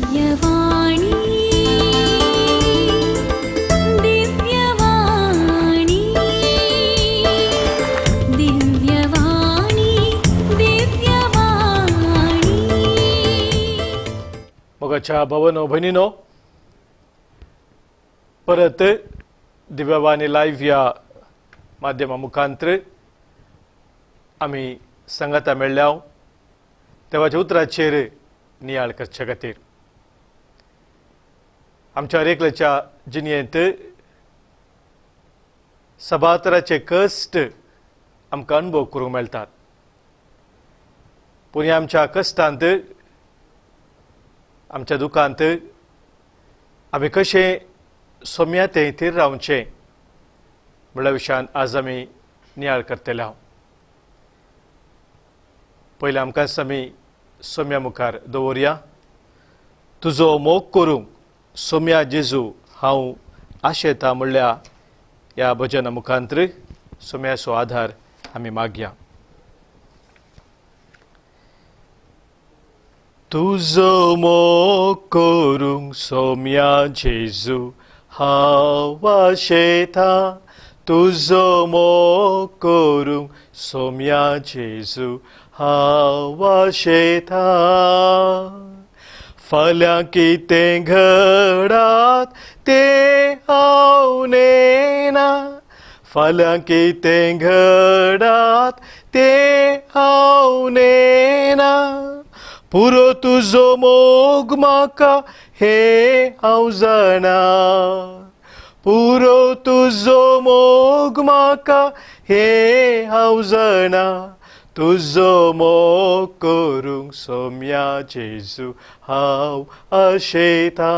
दिव्यवाणी, दिव्यवाणी, दिव्यवाणी, दिव्यवाणी. मोगाच्या भवनो भयणीनो, परत दिव्यवाणी लायव्ह ह्या माध्यमा मुखांत्र आमी सांगाता मेळ्ळ्या देवाच्या उतराचेर नियाळ करचे खातीर. आमच्या हर एकल्याच्या जिणेंत सभातराचे कश्ट आमकां अनुभव करूंक मेळटात, पूण ह्या आमच्या कश्टांत, आमच्या दुखांत आमी कशें सोम्या तें थीर रावचें म्हणल्या विशयान आज आमी नियाळ करतले. हांव पयलें आमकां आमी सोम्या मुखार दवरया. तुजो मोग करूंक सोम्या जेजू हांव आशेता म्हणल्या ह्या भजना मुखांत्र सोम्याचो आधार आमी मागया. तुजो मोग करूंक सोम्या जेजू हांव आशेता, तुजो मोग करूंक सोम्या जेजू हांव आशेता. फाल्यां कितें घडात तें हांव नेना, फाल्यां कितें घडात तें हांव नेना, पुरो तुजो मोग म्हाका हें हांव जाणा, पुरो तुजो मोग म्हाका हें हांव जाणा. तुजो मोग करूंक सोम्या जेजू हांव आशेता,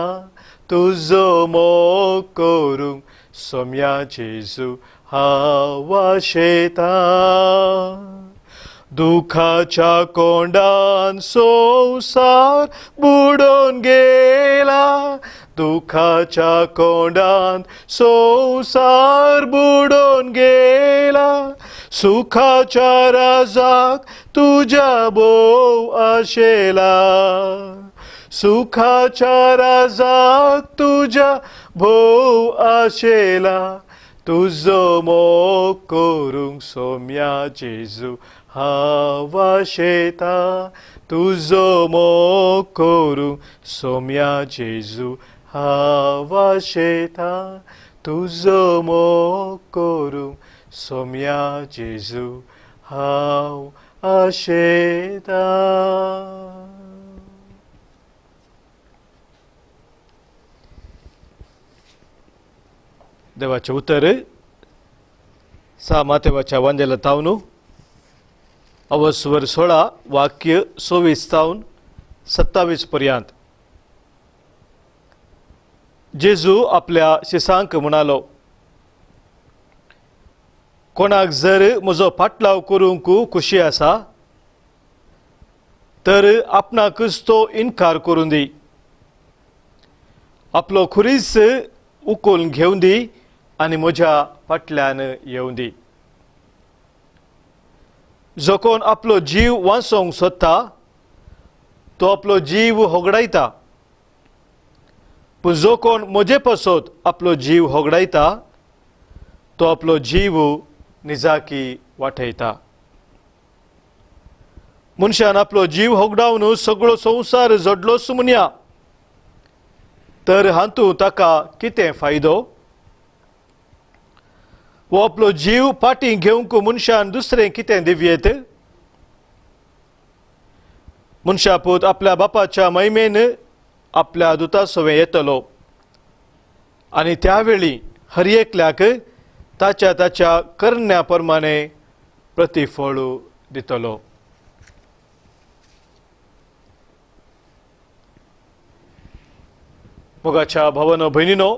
तुजो मोग करूंक सोम्या जेजू हांव आशेता. दुखाच्या कोंडान संवसार बुडोवन गेला, दुखाच्या कोंडान संवसार बुडोवन गेला, सुखाच्या राजाक तुज्या भोव आशेला, सुखाच्या राजाक तुज्या भोव आशेला. तुजो मोग करूंक सोम्या जेजू हांव आशेता, तुजो मोग करूंक सोम्या जेजू हांव आशेता, तुजो मोग करूंक सोम्या जेजू हांव आशेता. देवाचें उतर सा मातेवाच्या वांदेला तावनू अवस्वर 16 वाक्य 26 तावन 27 पर्यंत. जेजू आपल्या शिसांक म्हणालो, कोणाक जर म्हजो फाटलाव करूंक खुशी आसा तर आपणाकच तो इनकार करूं दी, आपलो खुरीस उखलून घेवन दी आनी म्हज्या फाटल्यान येवं दी. जो कोण आपलो जीव वांचोवंक सोदता तो आपलो जीव होगडायता, पूण जो कोण म्हजे पासत आपलो जीव होगडायता तो आपलो जीव निजाकी वाटयता. मनशान आपलो जीव होगडावन सगळो संवसार जोडलोच म्हणया, तर हातूंत ताका कितें फायदो? वो आपलो जीव फाटीं घेवंक मनशान दुसरें कितें दिवयेत? मनशा पूत आपल्या बापाच्या महिमेन आपल्या दुता सवें येतलो आनी त्या वेळी हर एकल्याक ताच्या ताच्या करण्या प्रमाणे प्रतिफळ दितलो. मोगाच्या भावानो भयणीनो,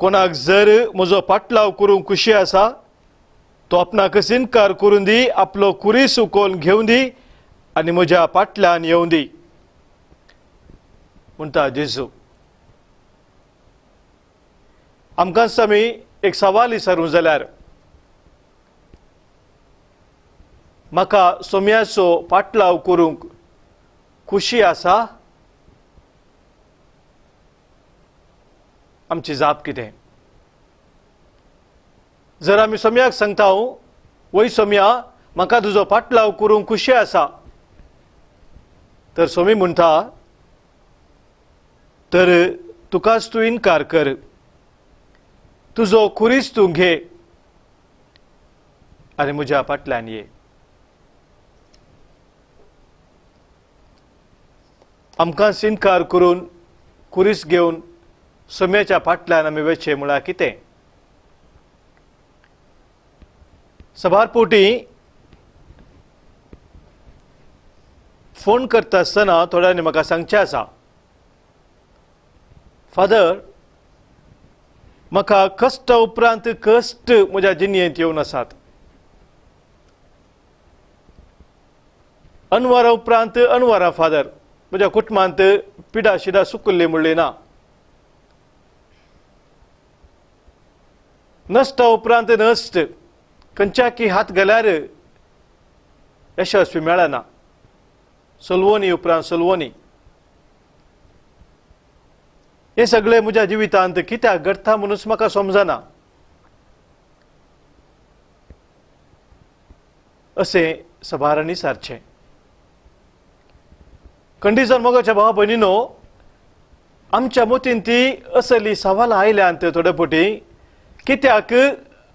कोणाक जर म्हजो पाटलाव करूंक खुशी आसा तो आपणाकच इनकार करून दी, आपलो कुरीस उखलून घेवन दी आनी म्हज्या पाटल्यान येवं दी म्हणटा जेजू. आमकां आमी एक सवाल विचारूं जाल्यार म्हाका सोम्याचो पाटलाव करूंक खुशी आसा? आमची जाप कितें? जर आमी सोम्याक सांगता वय सोम्या म्हाका तुजो पाटलाव करूंक खुशी आसा, तर सोमी म्हणटा तर तुकाच तूं इनकार कर, तुजो खुरीस तूं घे आनी म्हज्या फाटल्यान ये. आमकां इनकार करून खुरीस घेवन सोम्याच्या फाटल्यान आमी वचचें म्हळ्यार कितें? सबार पोटी फोन करता आसतना थोड्यांनी म्हाका सांगचें आसा, फादर म्हाका कश्टा उपरांत कश्ट म्हज्या जिणेंत येवन आसात, अनवरा उपरांत अनवरा फादर, म्हज्या कुटुंबांत पिडा शिडा सुकुल्ली म्हणली ना, नश्टा उपरांत नश्ट, खंयच्याकी हात घाल्यार यशस्वी मेळना, सलवणी उपरांत सलवणी. हें सगळें म्हज्या जिवितांत कित्याक घडटा म्हणूनच म्हाका समजना अशें सबारांनी सारचें. कंडिशन मोगाच्या भावा भयणीनो, आमच्या मतीन ती असली सवालां आयल्यांत थोडे फावटी कित्याक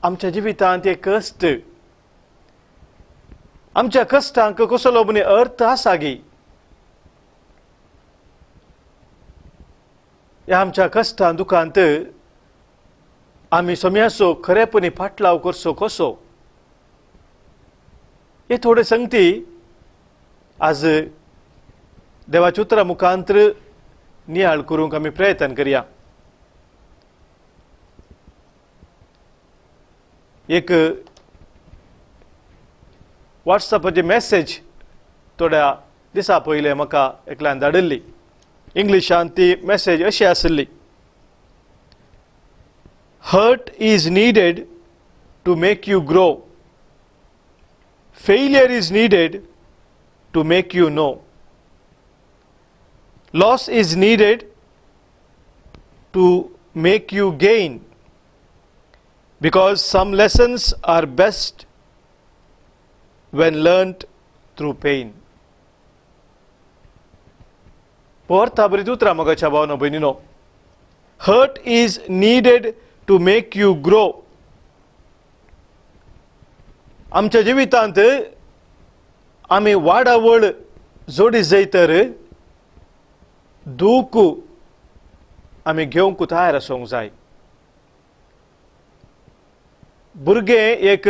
आमच्या जिवितांत हे कश्ट, आमच्या कश्टांक कसलो म्हण अर्थ आसा गी? ह्या आमच्या कश्टां दुखांत आमी सोम्याचो खरेपणी फाटलाव करचो कसो? हे थोडे संगती आज देवाच्या उतरा मुखांतर नियाळ करूंक आमी प्रयत्न करया. एक वॉट्सएपाची मॅसेज थोड्या दिसा पयलें म्हाका एकल्यान धाडिल्ली. इंग्लिशान ती मॅसेज अशी आशिल्ली, hurt is needed to make you grow, failure is needed to make you know, loss is needed to make you gain, because some lessons are best when learnt through pain. अर्था बरी उतरां मोगाच्या भावना भयणीनो, hurt is needed to make you grow. आमच्या जिवितांत आमी वाडावळ जोडी जाय तर दूख आमी घेवंक तयार आसूंक जाय. भुरगें एक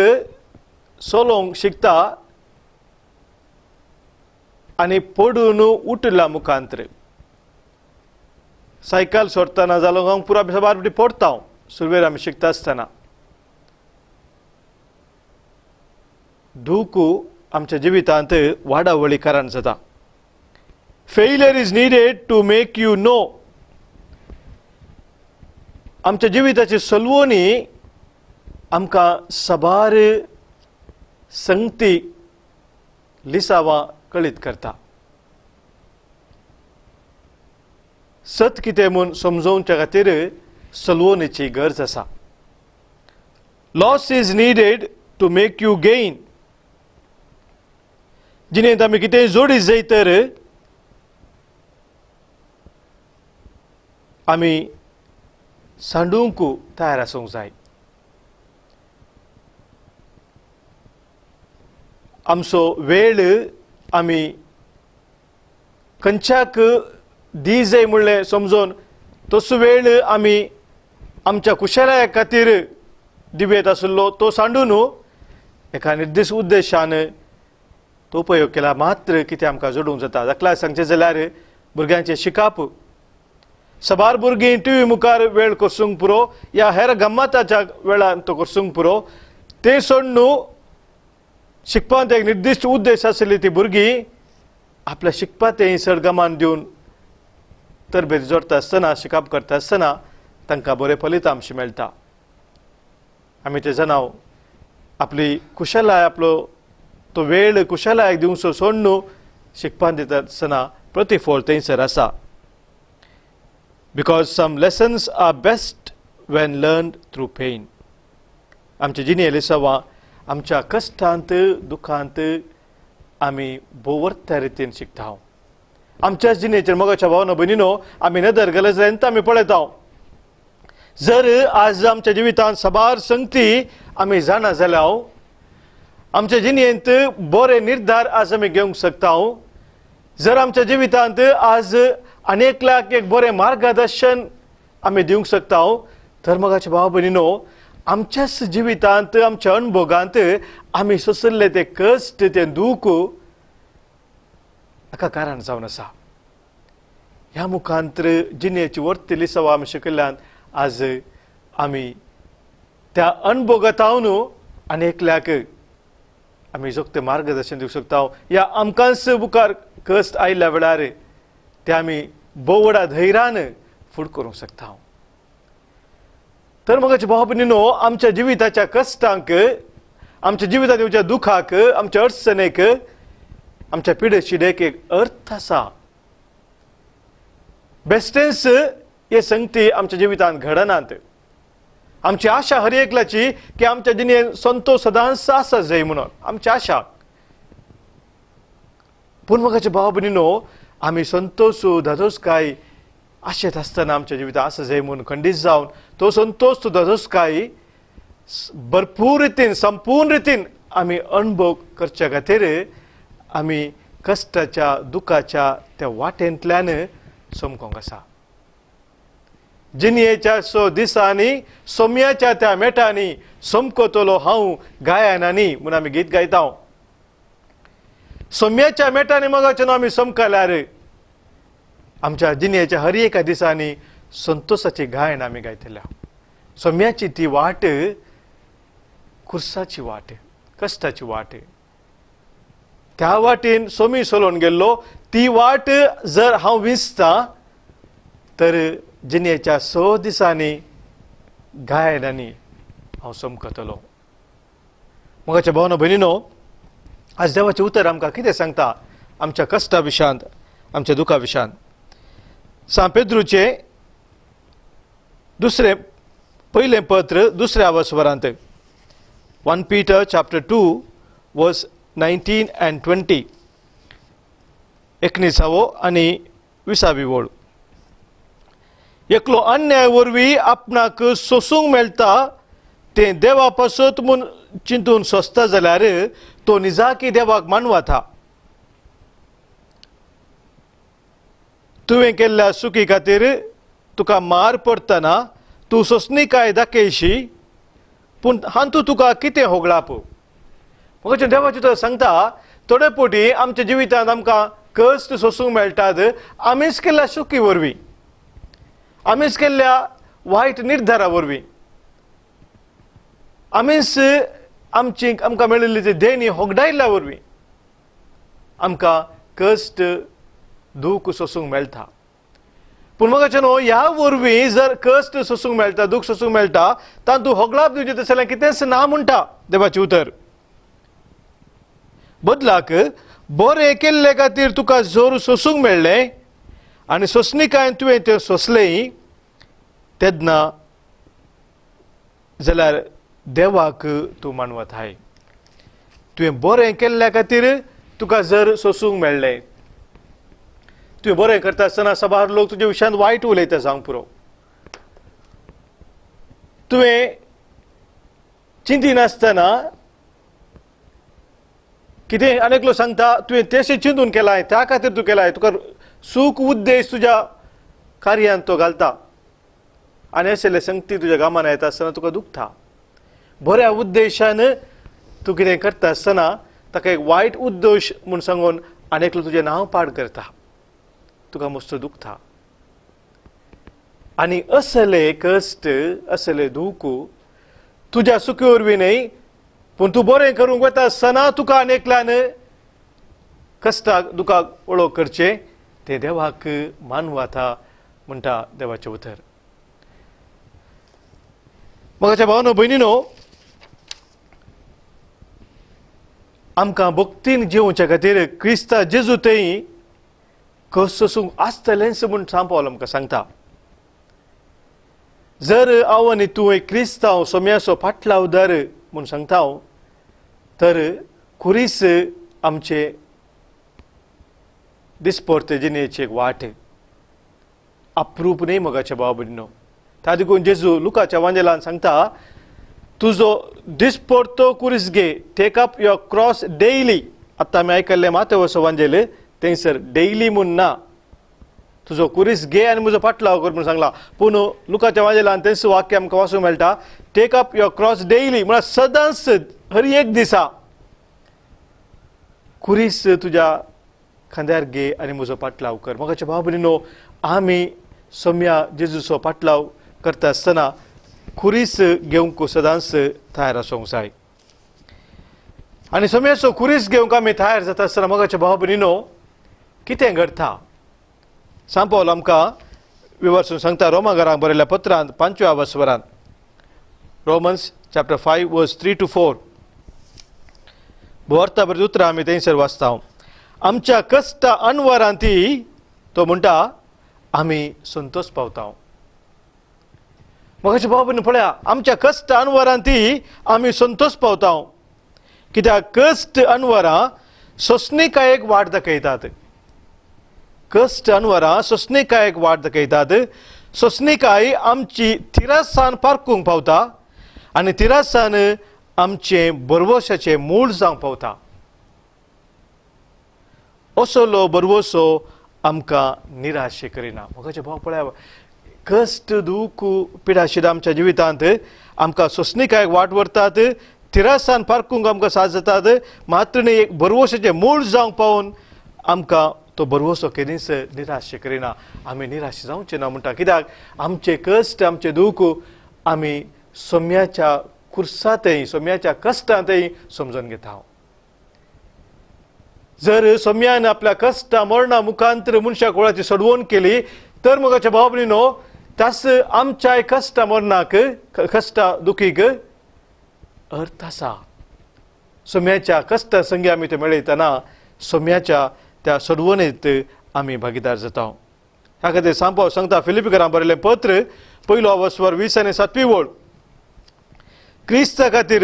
चलोवंक शिकता आनी पडून उठला मुखांतर, सायकल सोडटना जालो हांव पुरा साबार फावटी पडटा हांव सुरवेर आमी शिकता आसतना. दूख आमच्या जिवितांत वाडावळी कारण जाता. Failure is needed to make you know. आमच्या जिविताची सलवणी आमकां साबार संगती लिसावां कळीत करता. सत कितें म्हूण समजोवच्या खातीर सलवणीची गरज आसा. Loss is needed to make you gain. जिणेंत आमी कितेंय जोडी जाय तर आमी सांडूंक तयार आसूंक जाय. आमचो वेळ आमी खंयच्याक दी जाय म्हणलें समजून तसो वेळ आमी आमच्या कुशलाया खातीर दिवेत आशिल्लो तो सांडून एका निर्दिश्ट उद्देशान तो उपयोग केला मात्र कितें आमकां जोडूंक जाता. दाखला सांगचें जाल्यार भुरग्यांचें शिकाप, साबार भुरगीं टी व्ही मुखार वेळ करसूंक पुरो या हेर गम्मताच्या वेळान तो करसूंक पुरो, तें सोडून शिकपांत एक निर्दिश्ट उद्देश आशिल्ली ती भुरगीं आपल्या शिकपाक तें चड गमान दिवन तरबेज जोडटा आसतना शिकप करता आसतना तांकां बरें फलितांश मेळटा. आमी तें जाणाव आपली कुशलाय आपलो तो वेळ कुशलायक दिवचो सोडून शिकपाक दिता आसतना प्रतिफळ थंयसर आसा. Because some lessons are best when learned through pain. आमचे जिणें लिसांवां आमच्या कश्टांत दुखांत आमी भोव रितीन शिकता. आमच्या जिणेचेर मोगाच्या भावना भयणीनो आमी नदर घालत जाल्यार आमी पळयता. जर आज आमच्या जिवितांत साबार संगती आमी जाणा जाल्या, आमच्या जिणेंत बरे निर्धार आज आमी घेवंक शकता. जर आमच्या जिवितांत आज अनेकल्याक एक बरें मार्गदर्शन आमी दिवंक शकता, तर मोगाच्या भाव भयणीनो आमच्याच जिवितांत आमच्या अणभोगांत आमी सोंसल्ले ते कश्ट ते दूख हाका कारण जावन आसा. ह्या मुखांतर जिणेची वर्ती लिसांवां आमी शिकिल्ल्यान आज आमी त्या अणभोगांत अनेकल्याक आमी जोगते मार्गदर्शन दिवंक शकता. ह्या आमकांच मुखार कश्ट आयिल्ल्या वेळार ते आमी भोव व्हडा धैर्यान फुड करूंक शकता. तर मोगाचे भाव भयणीनो आमच्या जिविताच्या कश्टांक, आमच्या जिवितांत येवच्या दुखाक, आमच्या अडचणेक, आमच्या पिडे शिडेक एक अर्थ आसा. बेस्टेंस हे संगती आमच्या जिवितांत घडनात. आमची आशा हर एकल्याची की आमच्या जिणेंत संतोश सदांच आसा जाय म्हणून आमची आशा. पूण मोगाचे भाव भयणीनो आमी संतोश धादोसकाय आशेत आसतना आमच्या जिवितांत आसा जाय म्हणून खंडीत जावन तो संतोश तो धादोसकाय भरपूर रितीन संपूर्ण रितीन आमी अणभव करच्या खातीर आमी कश्टाच्या दुखाच्या त्या वाटेंतल्यान समकोंक आसा. जिणेच्या सो दिसांनी सोम्याच्या त्या मेटांनी समकतलो हांव गायनांनी म्हूण आमी गीत गायता. सोम्याच्या मेटांनी मोगाचें आमी समकल्यार आमच्या जिणेच्या हर एका दिसांनी संतोषाची गायन आमी गायतल्या. सोम्याची ती वाट खुर्साची वाट, कश्टाची वाट. त्या वाटेन सोमी सोलोवन गेल्लो ती वाट जर हांव विंचता तर जिणेच्या स दिसांनी गायनांनी हांव समकतलो. मोगाच्या भावना भयणीनो आज देवाचें उतर आमकां कितें सांगता आमच्या कश्टा विशयांत, आमच्या दुखा विशयांत. सांत पेद्रूचें दुसरें पयलें पत्र दुसऱ्या वसवरांत 1 Peter chapter 2 verse 19 and 20, 19 आनी 20 वळ. एकलो अन्याय वरवीं आपणाक सोसूंक मेळटा तें देवा पासत म्हूण चिंतून सोंसता जाल्यार तो निजाकी देवाक मानवाता. तुवें केल्ल्या चुकी खातीर तुका मार पडटना तूं सोंसणीकाय दाखयशी, पूण हातूंत तुका कितें होगळाप. म्हाका देवाचें तो सांगता थोडे फावटी आमच्या जिवितांत आमकां कश्ट सोसूंक मेळटात आमीच केल्ल्या चुकी वरवीं, आमीच केल्ल्या वायट निर्धारा वरवीं, आमीच आमची आमकां मेळिल्ली ती देणी होगडायल्ल्या वरवीं आमकां कश्ट दूख सोसूंक मेळटा. पूण मोगाचे न्हू ह्या वरवीं जर कश्ट सोसूंक मेळटा, दूख सोसूंक मेळटा, तातूंत होगडाप दिवचें तशें जाल्यार कितेंच ना म्हणटा देवाचें उतर. बदलाक बरें केल्ले खातीर तुका जोर सोसूंक मेळ्ळें आनी सोंसणीकायेन तुवें तें सोंसलें तेन्ना जाल्यार देवाक तूं मानवताय. तुवें बरें केल्ल्या खातीर तुका जर सोसूंक मेळ्ळें, तुवें बरें करता आसतना साबार लोक तुज्या विशयांत वायट उलयता जावंक पुरो, तुवें चिंतिनासतना कितें आनी एकलो सांगता तुवें तेशें चिंतून केलां, त्या खातीर तूं केलां, तुका सूख उद्देश तुज्या कार्यांत तो घालता आनी असले संगती तुज्या गामान येता आसतना तुका दुखता. बऱ्या उद्देशान तूं कितें करता आसतना ताका एक वायट उद्देश म्हूण सांगून आनी एकलो तुजें नांव पाड करता, तुका मस्त दुखता. आनी असले कश्ट असले दूख तुज्या सुखी वरवीं न्हय, पूण तूं बरें करूंक वता आसतना तुका आनी एकल्यान कश्टाक दुखाक वळख करचें तें देवाक मानवाता म्हणटा देवाचें उतर. मोगाच्या भावानो भयणीनो, आमकां भक्तीन जिवच्या खातीर क्रिस्ता जेजू थंय कश्ट सोसूंक आसतलेंच म्हूण सांग पावल आमकां सांगता. जर हांव आनी तूं एक क्रिस्तांव सोम्याचो फाटलावदार म्हूण सांगता हांव, तर खुरीस आमचे दिसपोर्ते जिणेची एक वाट अप्रूप न्ही मोगाच्या भाव भयणीनो. त्या देखून जेजू लुकाच्या वांजेलान सांगता, तुजो दिसपोर्तो कुरीस घे, take up your cross daily. आतां आमी आयकल्लें मातेवसो वांजेल थंयसर डेयली म्हूण ना, तुजो कुरीस घे आनी म्हजो फाटलाव कर म्हूण सांगला. पूण लुकाच्या वांजेलान तेंच वाक्य आमकां वाचूंक मेळटा, take up your cross daily म्हळ्यार सदांच हर एक दिसा कुरीस तुज्या खांद्यार घे आनी म्हजो पाटलाव कर. मोगाच्या भाव भयणीनो, आमी सोम्या जेजूचो पाटलाव करता आसतना खुरीस घेवंक सदांच तयार आसूंक जाय. आनी सोम्याचो खुरीस घेवंक आमी तयार जाता आसतना मोगाच्या भाव भयणीनो कितें घडटा सांग पावल आमकां विवर्सून सांगता रोमाघरांक बरयल्ल्या पत्रांत 5व्या वस्वरांत, Romans chapter 5 verse 3 to 4. भोवर्ता बरी उतरां आमी थंयसर वाचता. आमच्या कश्टा अनवरांती तो म्हणटा आमी संतोष पावता. मोगाच्या भाव भयणीनो पळया, आमच्या कश्ट अनवरांती आमी संतोष पावता. कित्याक कश्ट अनवरां सोंसणीकायेक वाट दाखयतात. कश्ट अनवरां सोंसणीकायेक वाट दाखयतात. सोंसणीकाय आमची थिरासान पारकूंक पावता आनी थिरासान आमचें बरवशाचें मूळ जावंक पावता. असलो बरवसो आमकां निराश करिना. मोगाचे भाव पळया, कश्ट दूख पिडाशिदा आमच्या जिवितांत आमकां सोंसणीकायेक वाट व्हरतात, थिरासान पारकूंक आमकां साथ जातात. मात्र न्ही एक बरवशाचें मूळ जावंक पावून आमकां तो बरवसो केन्नाच निराश करिना. आमी निराश जावचें ना म्हणटा, कित्याक आमचे कश्ट आमचें दूख आमी सोम्याच्या कुर्सांतय सोम्याच्या कश्टांतय समजून घेता. जर सोम्यान आपल्या कश्टा मरणा मुखांतर मनशा कुळाची सोडवण केली तर मोगाच्या भाव भयणीनो त्याच आमच्याय कश्टा मरणाक कश्टा दुखीक अर्थ आसा. सोम्याच्या कश्टा संगी आमी ते मेळयतना सोम्याच्या त्या सोडवणेंत आमी भागीदार जाता. ह्या खातीर सांपाव सांगता फिलिपीकरां बरयलें पत्र 1 वस्वर 20 आनी 7वी वळ, क्रिस्ता खातीर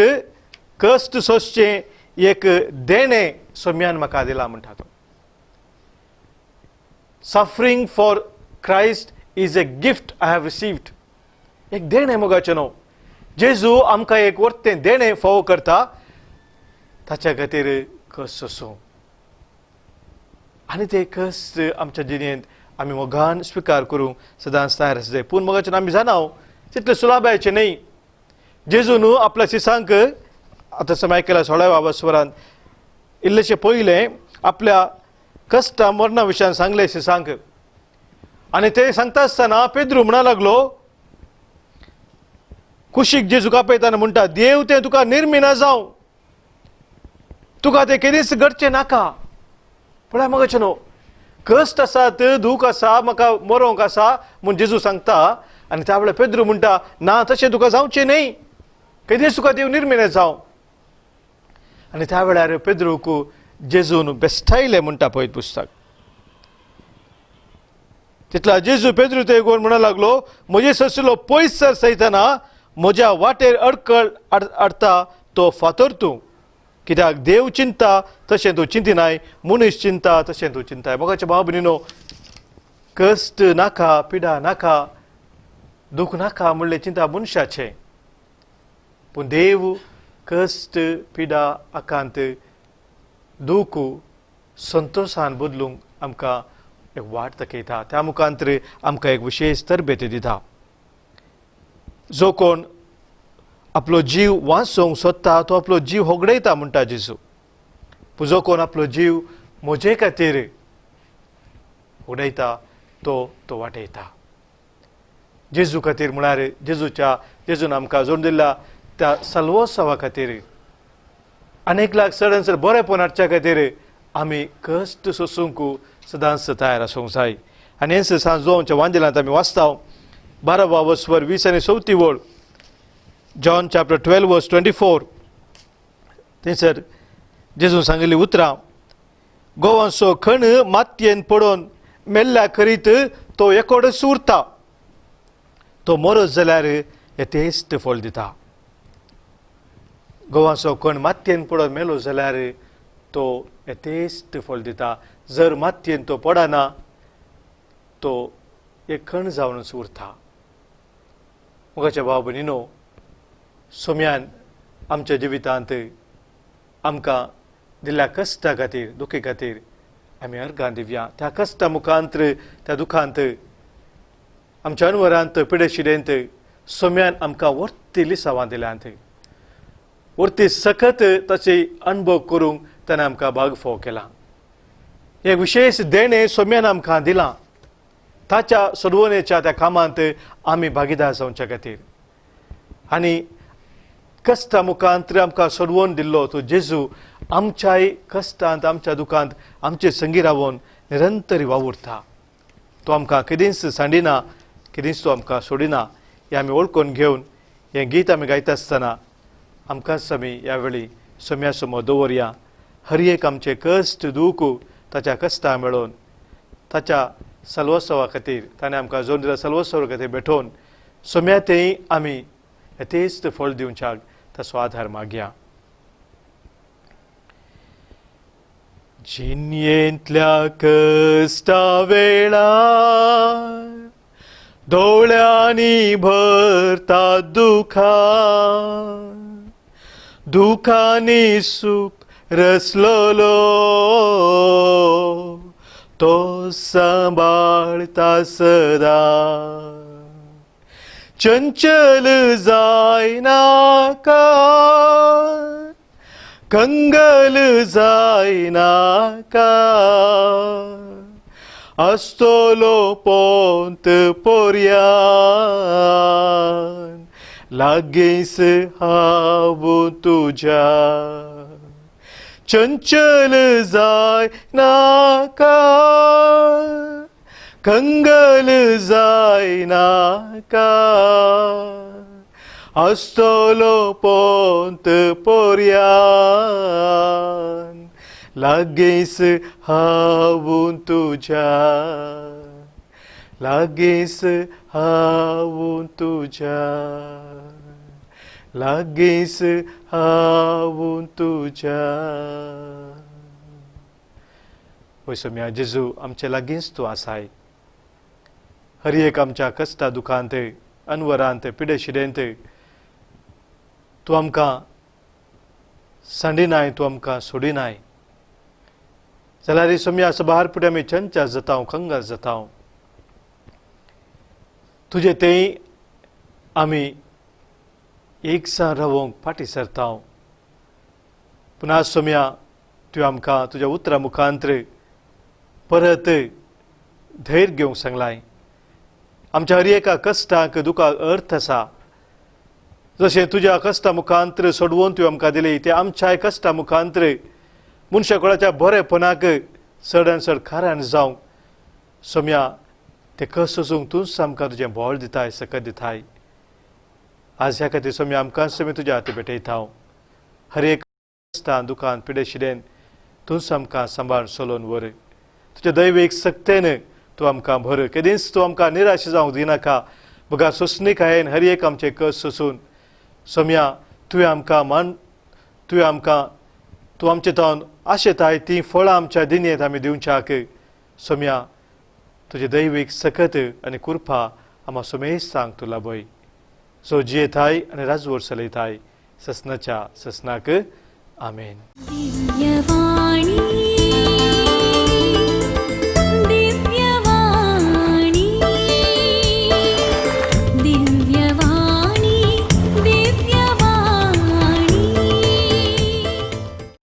कश्ट सोंसचें एक देणें सोम्यान म्हाका दिलां म्हणटा तो. Suffering for Christ is a gift I have received. एक देणें मोगाचें न्हू, जेजू आमकां एक वर्तें देणें फावो करता, ताच्या खातीर कश्ट सोंसूं आनी ते कश्ट आमच्या जिणेंत आमी मोगान स्विकार करूंक सदांच तयार आसा. पूण मोगाचें आमी जाणा तितलें सुलाभायचें न्ही. जेजू न्हू आपल्या शिसांक आतां सम आयकल्या 16व्या वस्वरांत इल्लेशें पयलें आपल्या कश्टा मरणा विशयान सांगलें शिसांक, आनी ते सांगता आसतना पेद्रू म्हणा लागलो कुशीक जेजू कापयतना म्हणटा, देव तें तुका निर्मिना जावं, तुका तें केदीच घडचें नाका. पळय मोगाचें न्हू, कश्ट आसात दूख आसा म्हाका मरोंक आसा म्हूण जेजू सांगता आनी त्या वेळार पेद्रू म्हणटा ना तशें तुका जावचें न्ही, केदीच तुका देव निर्मिना जावं. आनी त्या वेळार पेद्रूक जेजून बेस्टायलें म्हणटा पळय पुस्तक. तितला जेजू पेद्रू ते कोण म्हणा लागलो, म्हजे ससलो पयस सर सयतना म्हज्या वाटेर अडकळ आडता तो फातर तूं, कित्याक देव चिंता तशें तूं चिंतिनाय, मनीस चिंता तशें तूं चिंताय. मोगाच्या भाव भयणीनो, कश्ट नाका, पिडा नाका, दूख नाका म्हणलें चिंता मनशाचें, पूण देव कश्ट पिडा आकांत दूख संतोशान बदलूंक आमकां एक वाट दाखयता. त्या मुखांतर आमकां एक विशेश तरबेती दिता. जो कोण आपलो जीव वाचोवंक सोदता तो आपलो जीव होगडयता म्हणटा जेजू, पूण जो कोण आपलो जीव म्हजे खातीर उडयता तो तो वाटयता. जेजू खातीर म्हळ्यार जेजूच्या जेजून आमकां जोडून दिल्ल्या त्या सल्वोत्सवा खातीर आनी एक लाख चड चड बरेंपण हाडच्या खातीर आमी कश्ट सोसूंक सदांच तयार आसूंक जाय. आनी हेंच सांजोवच्या वांजेलांत आमी वाचता 12 वस्वर 20 आनी 4 वळ, जॉन चॅप्टर 12 वर्स 24. थंयसर जेजून सांगिल्ली उतरां, गोवांचो खण मातयेन पडोवन मेल्ल्या करीत तो एकोडच उरता. तो मरत जाल्यार यथेश्ट फळ दिता. गंवाचो कण मातयेन पडोन मेलो जाल्यार तो यथेश्ट फळ दिता. जर मातयेन तो पडना तो एक कण जावनच उरता. मोगाच्या भाव भयणीनो, सोम्यान आमच्या जिवितांत आमकां दिल्ल्या कश्टा खातीर, दुखी खातीर आमी अर्गां दिवया. त्या कश्टा मुखांत, त्या दुखांत, आमच्या अनवरांत, पिडेशिडेंत सोम्यान आमकां वर्ती लिसावां दिल्यांत, वर्ती सखत ताची अणभव करूंक ताणें आमकां भाग फोव केला. एक विशेश देणें सोम्यान आमकां दिलां. ताच्या सोडवणेच्या त्या कामांत आमी भागीदार जावच्या खातीर आनी कश्टा मुखांत आमकां सोडवून दिल्लो तो जेजू आमच्याय कश्टांत, आमच्या दुखांत आमचे संगी रावन निरंतर वावुरता. तो आमकां केदींच सांडिना, केदींच तो आमकां सोडिना. हें आमी वळखून घेवन हें गीत आमी गायता आसतना आमकांच आमी ह्या वेळी सोम्या समोर दवरया. हर एक आमचे कश्ट दूख ताच्या कश्टां मेळोवन ताच्या सल्वोत्सवा खातीर, ताणें आमकां जोड दिल्या सल्वोत्सवा खातीर भेटोवन सोम्या तेय आमी यथेश्ट फळ दिवच्याक ताचो आधार मागया. जिणेंतल्या कश्टा वेळार दोळ्यांनी भरता दुखां, दुखांनी सूख रसलोलो तो सांबाळता सदां. चंचल जायनाका, कंगल जायनाका, आसतलो पोंत पोरयान लागींच हांव तुज्या. चंचल जायनाका, कंगल जायनाका, आसतलो पोंत पोरयान लागींच हांव तुज्या, लागींच हांव तुज्या, लागींच हांव तुज्या. होय सोम्या जेजू, आमचे लागींच तूं आसाय. हर एक आमच्या कश्टा दुखांत, अनवरांत, पिडेशिडेंत तूं आमकां सांडिनाय, तूं आमकां सोडिनाय. जाल्यार सोम्या सबार पुढे आमी चंचा जाता, कंगाल जाता. तुजे तेय आमी एकसार रावोंक फाटीं सरता. पूण आज सोम्या तुवें आमकां तुज्या उतरां मुखांत परत धैर्य घेवंक सांगलाय. आमच्या हर एका कश्टाक, दुखाक अर्थ आसा. जशें तुज्या कश्टा मुखांत सोडवून तुवें आमकां दिली, ते आमच्याय कश्टा मुखांत मनशा कोणाच्या बरेपणाक चड आनी चड कारण जावंक सोम्या ते कश्ट सोसूंक तूंच आमकां तुजें बळ दिताय, सकत दिताय. आज ह्या खातीर सोम्या आमकां सोम्या तुज्या हाती भेटयता. हर एक कश्टान, दुखान, पिडेशिडेन तूंच आमकां सांबाळ चलोवन व्हर. तुज्या दैवीक सक्तेन तूं आमकां भर. केदींच तूं आमकां निराश जावंक दिनाका. बगा सोंसणीकायेन हर एक आमचें कश्ट सोसून सोम्या तुवें आमकां मान, तुवें आमकां, तूं आमचे तावन आशेताय तीं फळां आमच्या दिनयेंत आमी दिवच्याक सोम्या तुजे दैवीक सकत आनी कृपा आमा सोमेश सांग तूं लाभय. सो जियेताय आनी राजवट चलयताय ससनाच्या ससनाक. आमेन.